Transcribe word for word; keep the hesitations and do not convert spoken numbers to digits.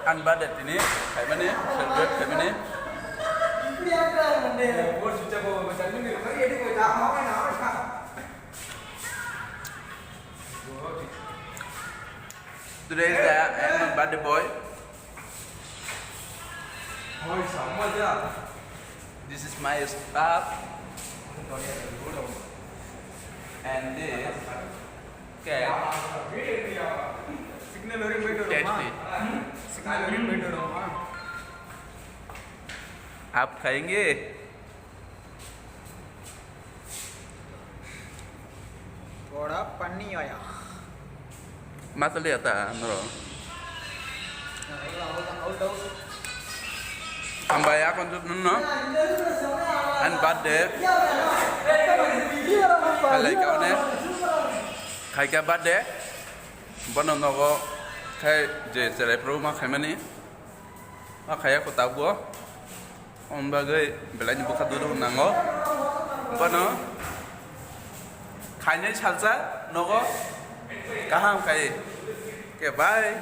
Ani birthday tini khaimani, celebrate khaimani. Today is the, uh, birthday boy. This is my staff. And this cake. Tasty. आप खाएंगे? Thora pani aya. Masali ata noro. Hambai akon jut nunno. Ani birthday. Halai ka one. Khaika birthday. Bono nogo khai je cherai pro ma khaimani. Ma khaya ko tabgo. Om bagwi belai ni bukha duduk nango. Bono khainai salsa nogo kaham khai. Ke bye.